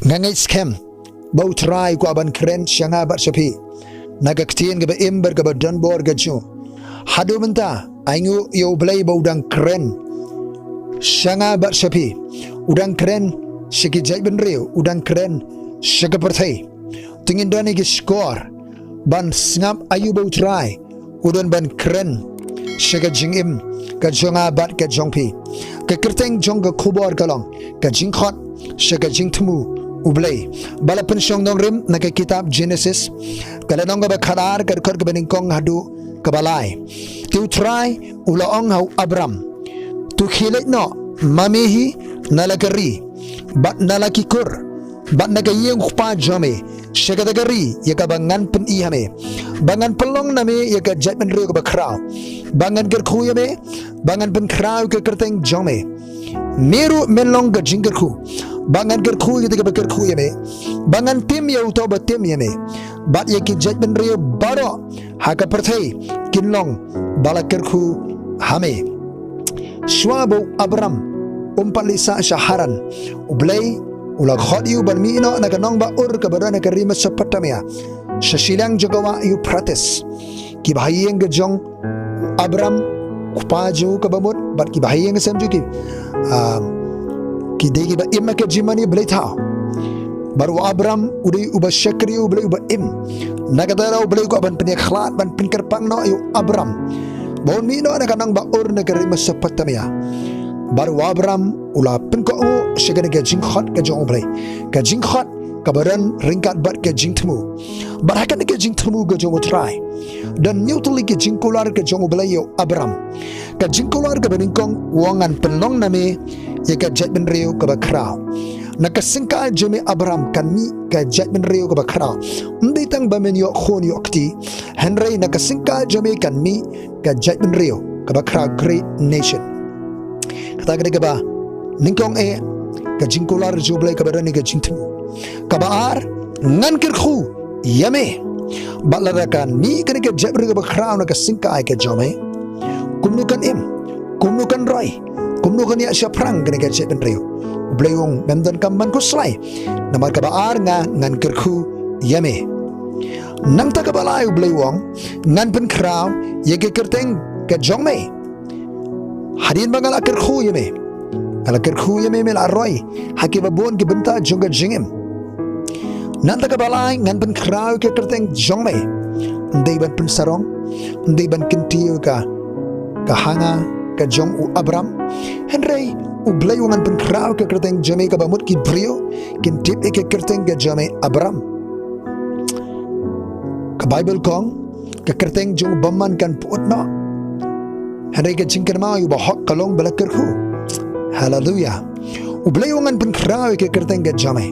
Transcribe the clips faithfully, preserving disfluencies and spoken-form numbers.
Nga ngeit skhem ba U Trai u kwah ban kren sha nga bad sha phi na ka ktien kaba im bad kaba don bor ka jong u. Haduh mynta, ainguh ïa U Blei ba u dang kren sha nga bad sha phi. U dang kren sha ki jaitbynriew, u dang kren sha ka pyrthei. Te ngin don ïa ki shkor ban sngap aïu ba U Trai u don ban kren sha ka jingim ka jong nga bad ka jong phi. Ka kyrteng jong ka khubor ka long ka jingkhot sha ka jingthmu U Blei. Ba la pynshong nongrim na ka kitab Genesis, ka lynnong kaba khatar, ka dkhot kaba nyngkong haduh kaba lai. Te U Trai u la ong ha u Abram, "To khie leit noh ma me hi na la ka ri bad na la ki kur bad na ka ïing u kpa jong me, sha kata ka ri ïa kaba ngan pyni ha me, ba ngan pynlong na me ïa ka jaitbynriew kaba khraw, ba ngan kyrkhu ïa me, ba ngan pynkhraw ïa ka kyrteng jong me. Me ruh men long ka jingkyrkhu, ba ngan kyrkhu ïa kata kaba kyrkhu ïa me, ba ngan tim ïa uta uba tim ïa me, bad ïa ki jaitbynriew baroh ha ka pyrthei kin long ba la kyrkhu ha me." Shuwa ba u Abram um pat leit sah sha Haran, U Blei u la khot ïa u ban mih noh na ka nongbah Ur kaba don ha ka ri Mesopotamia, sha shiliang jong ka wah Euphrates. Ki bahaïing ka jong u Abram, u kpa jong u kaba mut, bad ki bahaïing sem jong ki, ah, ki dei kiba im ha ka jingmane bleithaw. Bad u Abram u dei uba shakri U Blei uba im. Na kata ka daw U Blei u kwah ban pynïakhlad, ban pynkyrpang noh ïa u Abram ba un mih noh na ka nongbah Ur na ka ri Mesopotamia. Bad u Abram u la pynkohnguh sha kane ka jingkhot ka jong U Blei, ka jingkhot kaba don ryngkat bad ka jingthmu. Bad ha kane ka jingthmu ka jong U Trai, don hynñiew tylli ki jingkular ka jong U Blei ïa u Abram. Ka jingkular kaba nyngkong u ong, "Ngan pynlong na me ïa ka jaitbynriew kaba khraw." Na ka syngkai jong me Abram kan mih ka jaitbynriew kaba khraw. Ym dei tang ba men ïoh khun ïoh kti, hynrei na ka syngkai jong me kan mih ka jaitbynriew kaba khraw, great nation. Kata ka dei kaba nyngkong eh, ka jingkular jong U Blei kaba don ïa ka jingthmu. Kaba ar, "Ngan kyrkhu ïa me." Bad lada kan mih kane ka jaitbynriew kaba khraw na ka syngkai ka jong me, kumno kan im, kumno kan roi, kumno kan ïaid shaphrang kane ka jaitbynriew? U Blei u ong, "Mem donkam ban khuslai, namar kaba ar nga ngan kyrkhu ïa me." Nangta kaba lai U Blei u ong, "Ngan pynkhraw ïa ka kyrteng ka jong me." Hadien ba nga la kyrkhu ïa me, nga la kyrkhu ïa me, me la roi ha kiba bun ki bynta jong ka jingim. Nangta kaba lai, "Ngan pynkhraw ïa ka kyrteng jong me." Ym dei ban pynsarong, ym dei ban kyntiew ka, ka hanga ka jong u Abram. Hynrei U Blei u ong, "Ngan pynkhraw ïa ka kyrteng jong me, kaba mut ki briew kin tip ïa ka kyrteng ka jong me Abram." Ka Baibl ka ong, "Ka kyrteng jong u bymman kan pyut noh." Hynrei ka jingkynmaw ïa u bahok ka long ba la kyrkhu. Haleluya. U Blei u ong, "Ngan pynkhraw ïa ka kyrteng ka jong me."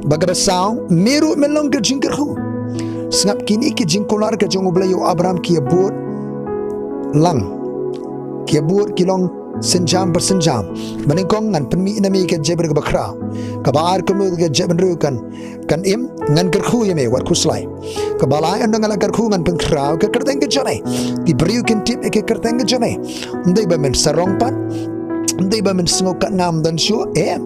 Bad kaba saw, "Me ruh men long ka jingkyrkhu." Sngap, kine ki jingkular ka jong U Blei ïa u Abram ki ïa bud lang, ki ïa bud, ki long synjam ba synjam. Ba nyngkong, "Ngan pynmih na me ïa ka jaitbynriew kaba khraw." Kaba ar, "Kumno ka jaitbynriew kan, kan im?" "Ngan kyrkhu ïa me." Wat khuslai. Kaba lai, "Ynda nga la kyrkhu, ngan pynkhraw ïa ka kyrteng ka jong me. Ki briew kin tip ïa ka kyrteng ka jong me." Ym dei ba men sarong pat, ym dei ba men sngew katne ym don shuh, em.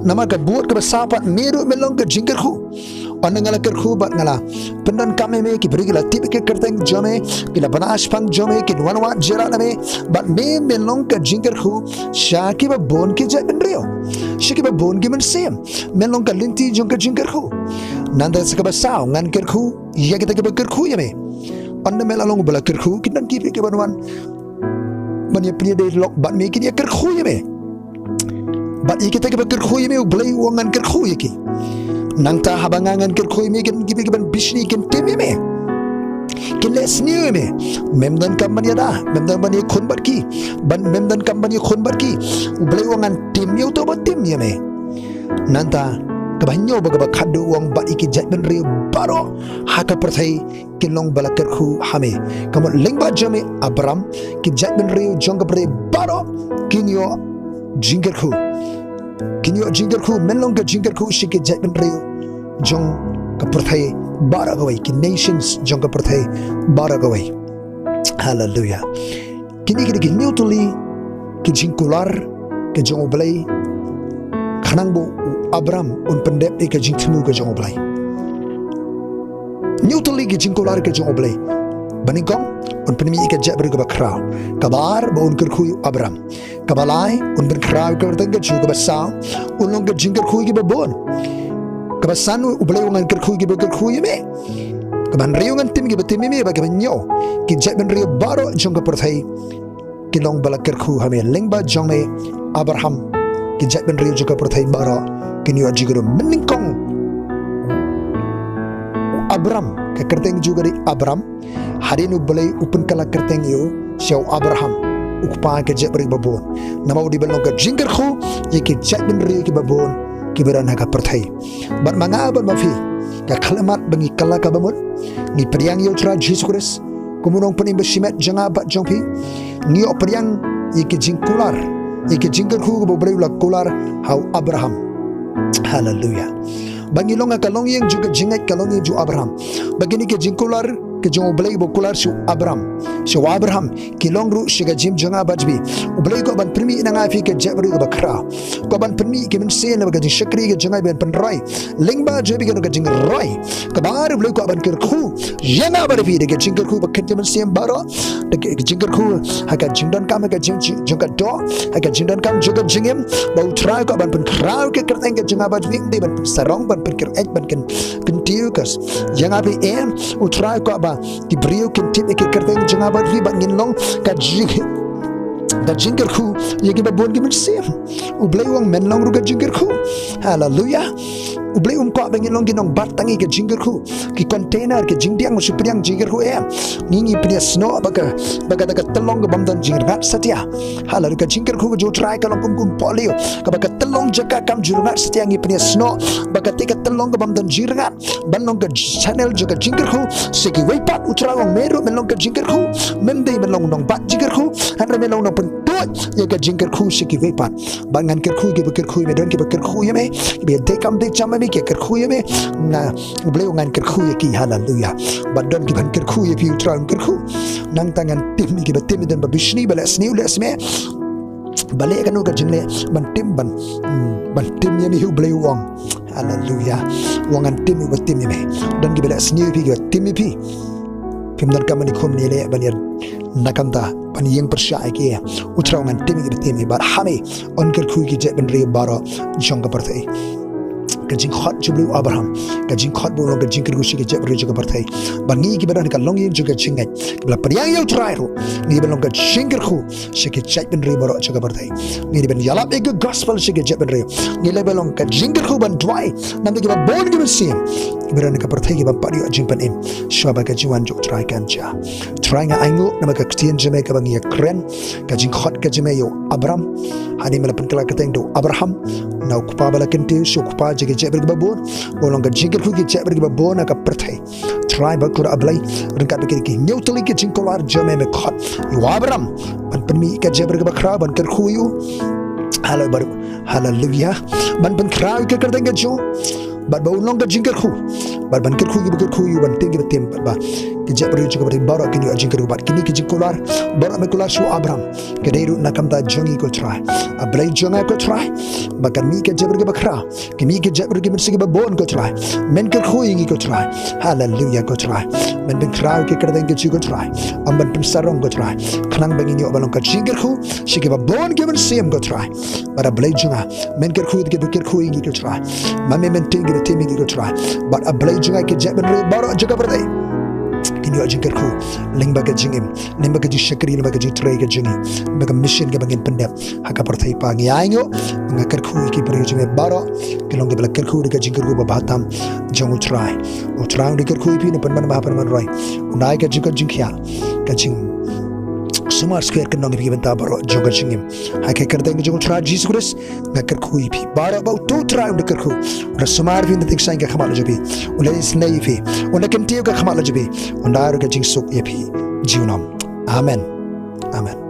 Namar ka bud kaba saw pat, "Me ruh men long ka jingkyrkhu." "Ynda nga la kyrkhu bad nga la pyndonkam ïa me, ki briew ki la tip ïa ka kyrteng jong me, ki la bna shaphang jong me, kin wan wad jingïarap na me, bad me men long ka jingkyrkhu sha kiba bun ki jaitbynriew, sha kiba bun ki mynsiem. Men long ka lynti jong ka jingkyrkhu." Nangta sa kaba saw, "Ngan kyrkhu ïa kita kiba kyrkhu ïa me." Ynda me la long ba la kyrkhu, kin don ki briew kiban wan ban ïa plie dei lok bad me, kin ïa kyrkhu ïa me. Bad ïa kita kiba kyrkhu ïa me, U Blei u ong, "Ngan kyrkhu ïa ki." Nangta haba nga ngan kyrkhu ïa me, kin, ki briew kiban bishni kin tim ïa me, kin leh sniew ïa me. Mem donkam ban ïada, mem don ban ïakhun bad ki, ban, mem donkam ban ïakhun bad ki. U Blei u ong, "Ngan tim ïa uta uba tim ïa me." Nangta kaba hynñiew bad kaba khatduh u ong, "Bad ïa ki jaitbynriew baroh ha ka pyrthei kin long ba la kyrkhu ha me." Ka mut lyngba jong me Abram, ki jaitbynriew jong ka pyrthei baroh kin ïoh jingkyrkhu. Kin ïoh jingkyrkhu, men long ka jingkyrkhu sha ki jaitbynriew jong ka pyrthei baroh kawei, ki nations jong ka pyrthei baroh kawei. Haleluya. Kine ki dei ki hynñiew tylli ki jingkular ka jong U Blei, khnang ba u Abram un pyndep ïa ka jingthmu ka jong U Blei. Hynñiew tylli ki jingkular ka jong U Blei. Ba nyngkong, un pynmih ïa ka jaitbynriew kaba khraw. Kaba ar, ba un kyrkhu ïa u Abram. Kaba lai, un pynkhraw ïa ka kyrteng ka jong u. Kaba saw, un long ka jingkyrkhu ïa kiba bun. Kaba san, U Blei u ong ngan kyrkhu ïa kiba kyrkhu ïa me. Kaba hynriew, ngan tim ïa kiba tim ïa me, bad kaba hynñiew, ki jaitbynriew baroh jong ka pyrthei ki long ba la kyrkhu ha me. Lyngba jong me, Abraham, ki jaitbynriew jong ka pyrthei baroh kin ïoh jingkyrkhu. Mynnyngkong u Abram, ka kyrteng jong u ka dei Abram. Hadien U Blei u pynkylla kyrteng ïa u sha u Abraham, u kpa ka jaitbynriew ba bun. Namar u dei ban long ka jingkyrkhu ïa ki jaitbynriew kiba bun kiba don ha ka pyrthei. Bad ma nga bad ma phi, ka khyllipmat ba ngi kylla ka bamut, ngi pdiang ïa U Trai Jisu Khrist kum u nongpynim bashimet jong nga bad jong phi. Ngi ïoh pdiang ïa ki jingkular, ïa ki jingkyrkhu kaba U Blei u la kular ha u Abraham. Haleluya. Ba ngi long ha ka longïing jong ka jingngeit, ka longïing jong u Abraham. Ba kine ki jingkular ka jong U Blei ba u kular sha u Abram, sha u Abraham, ki long ruh sha ka jingim jong nga bad jong phi. U Blei u kwah ban pynmih na nga phi ka jaitbynriew kaba khraw. U kwah ban pynmih ïa ki mynsiem, lyngba ka jingshakri ka jong nga, ban pynroi. Lyngba jong phi ka long ka jingroi. Kaba ar, U Blei u kwah ban kyrkhu ïa nga bad phi da ka jingkyrkhu ba kynja mynsiem baroh, da ka jingkyrkhu ha ka jingdonkam, ha ka jing, jong ka doh, ha ka jingdonkam jong ka jingim. Ba U Trai u kwah ban pynkhraw ïa ka kyrteng ka jong nga bad jong phi, ym dei ban pynsarong, ban pynkhreh, ban kyn, kyntiew ka ïa nga bad phi, em. U Trai u kwah ba ki briew kin tip ïa ka kyrteng jong nga bad jong phi, ba ngin long ka jing, ka jingkyrkhu ïa kiba bun ki mynsiem. U Blei u ong men long ruh ka jingkyrkhu. Haleluya. U Blei um kwah ba ngin long ki nongbat tang ïa ka jingkyrkhu, ki container, ki jingdiang, u shu pdiang jingkyrkhu, em. Ngi, ngi pdiang snoh ba ka, ba ka, ka tyllong ka bym don jingrngat satia. Haleluya. Ka jingkyrkhu ka jong U Trai ka long kum, kum pohliew, kaba ka tyllong jaka kam ju rngat satia. Ngi pdiang snoh ba kata ka tyllong ka bym don jingrngat ban long ka channel jong ka jingkyrkhu sha kiwei pat. U Trai u ong me ruh men long ka jingkyrkhu. Men dei men long nongbat jingkyrkhu, hynrei men long nongpynduh ïa ka jingkyrkhu sha kiwei pat. Ba ngan kyrkhu ïa kiba kyrkhu ïa me, don kiba kyrkhu ïa me, kiba dei kam dei jam ïa me ki kyrkhu ïa me. Nga, U Blei u ong ngan kyrkhu ïa ki. Haleluya. Ba don kiban kyrkhu ïa phi, U Trai un kyrkhu. Nangta ngan tim ïa kiba tim ïa me, don ba bishni, ba leh sniew leh smiej. Ba leh kano ka jingleh ban tim, ban, hmm, ban tim ïa me, U Blei u ong. Haleluya. U ong ngan tim ïa kiba tim ïa me. Don kiba leh sniew ïa phi, kiba tim ïa phi. Phim donkam ban ïakhun ïaleh ban ïa na ka bynta ban ïeng pyrshah ïa ki. U Trai u ong ngan tim ïa kiba tim ïa me. Bad ha me un kyrkhu ïa ki jaitbynriew baroh jong ka pyrthei. Ka jingkhot jong U Blei u Abraham, ka jingkhot ba un long ka jingkyrkhu sha ki jaitbynriew jong ka pyrthei. Ba ngi kiba don ha ka longïing jong ka jingngeit, kiba la pdiang ïa U Trai ruh, ngi ban long ka jingkyrkhu sha ki jaitbynriew baroh jong ka pyrthei. Ngi dei ban ïalap ïa ka gospel sha ki jaitbynriew. Ngi dei ban long ka jingkyrkhu ban duwai namar kiba bun ki mynsiem kiba don ha ka pyrthei ki bym pat ïoh jingpynim shuwa ba ka jingwan jong U Trai kan jia. Trai, nga ainguh namar ka ktien jong me kaba ngi ïakren, ka jingkhot ka jong me ïa u Abram. Hangne me la pynkylla kyrteng da u Abraham, na u kpa ba la kyntiew sha u kpa jong ki jaitbynriew kiba bun, ba un long ka jingkyrkhu ki jaitbynriew kiba bun ha ka pyrthei. Trai Bakhuid A Blei, ryngkat bad kine ki hynñiew tylli ki jingkular jong me, me khot ïa u Abram ban pynmih ïa ka jaitbynriew kaba khraw, ban kyrkhu ïa u. Haleluya. Haleluya. Ban pynkhraw ïa ka kyrteng ka jong u, bad ba un long ka jingkyrkhu, bad ban kyrkhu ïa kiba kyrkhu ïa u, ban tim ïa kiba tim, bad ba ki jaitbynriew jong ka pyrthei baroh kin ïoh jingkyrkhu. Bad kine ki jingkular baroh me kular sha u Abram, ka dei ruh na ka bynta jong ngi ko Trai. A Blei jong nga ko Trai, ba kan mih ka jaitbynriew kaba khraw, kan mih ka jaitbynriew ki mynsiem kiba bun ko Trai. Men kyrkhu ïa ngi ko Trai. Haleluya ko Trai. Men pynkhraw ïa ka kyrteng ka jong u ko Trai. Ym ban pynsarong ko Trai, khnang ba ngin ïoh ban long ka jingkyrkhu sha kiba bun ki mynsiem ko Trai. Bad A Blei jong nga, men kyrkhu ïa kiba kyrkhu ïa ngi ko Trai. Ma me men tim ïa kiba tim ïa ngi ko Trai. Bad A Blei jong nga, ki jaitbynriew baroh jong ka pyrthei kin ïoh jingkyrkhu lyngba ka jingim, lyngba ka jingshakri, lyngba ka jingtrei ka jong ngi, lyngba ka mission kaba ngin pyndep ha ka pyrthei Pa. Ngi ainguh, nga kyrkhu ïa ki briew jong me baroh, ki long kiba la kyrkhu da ka jingkyrkhu ba bha tam jong u Trai. U Trai un da kyrkhu ïa phi na pynban bha pynban roi. Un ai ka jingkyrkhu jingkhiah, ka jingsumar sukher kyndong ïa phi ki bynta baroh jong ka jingim. Ha ka kyrteng jong u Trai Jisu Khrist nga kyrkhu ïa phi baroh, ba uto u Trai un da kyrkhu, un da sumar ïa phi, un da tyngshaiñ ka khmat la jong phi, un da isynei ïa phi, un da kyntiew ka khmat la jong phi, un da ai ruh ka jingsuk ïa phi junom. Amen. Amen.